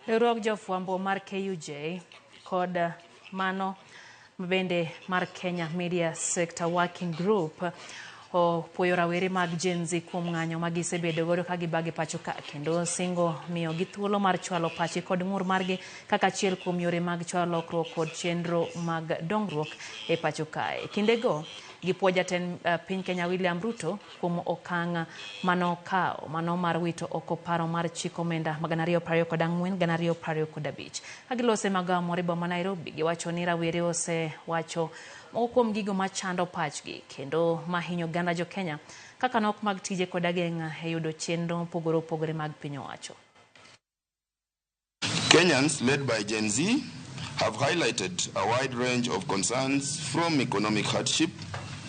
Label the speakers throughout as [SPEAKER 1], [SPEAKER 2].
[SPEAKER 1] Riwruog jofwambo mar KUJ kod mano bende mar Kenya Media Sector Working Group opuoyo rawere mag Gen Z kuom ng'anyo ma gisebedo godo ka gibage pacho ka kendo singo miyo gi thuolo mar chwalo pachgi kod ng'ur margi kaka achiel kuom yore mag chwalo lokruok kod chenro mag dongruok e pacho kae. Kindego gipuo jatend piny Kenya William Ruto kuom okang' manokawo mano mar wito oko paro mar chik omenda ma 2024 2025. Ka gilose magawa moro e boma ma Nairobi, giwacho ni rawere osewacho moko kuom gigo machando pachgi kendo mahinyo oganda jo Kenya kaka nok mag tije kod ageng'a e yudo chenro mopogore opogore mag piny owacho.
[SPEAKER 2] Kenyans, led by Gen Z, have highlighted a wide range of concerns from economic hardship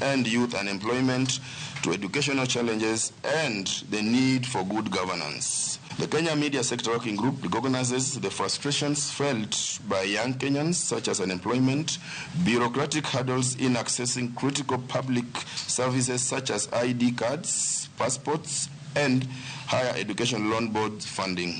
[SPEAKER 2] and youth unemployment to educational challenges and the need for good governance. The Kenya Media Sector Working Group recognizes the frustrations felt by young Kenyans, such as unemployment, bureaucratic hurdles in accessing critical public services such as ID cards, passports, and higher education loan board funding,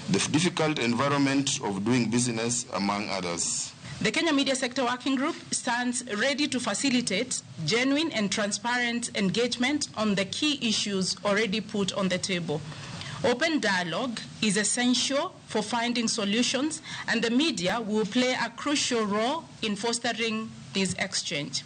[SPEAKER 2] the difficult environment of doing business, among others.
[SPEAKER 3] The Kenya Media Sector Working Group stands ready to facilitate genuine and transparent engagement on the key issues already put on the table. Open dialogue is essential for finding solutions, and the media will play a crucial role in fostering this exchange.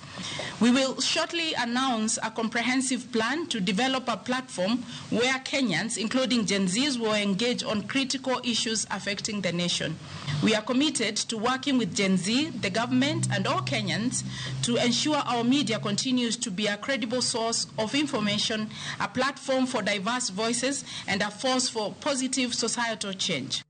[SPEAKER 3] We will shortly announce a comprehensive plan to develop a platform where Kenyans, including Gen Zs, will engage on critical issues affecting the nation. We are committed to working with Gen Z, the government, and all Kenyans to ensure our media continues to be a credible source of information, a platform for diverse voices, and a force for positive societal change.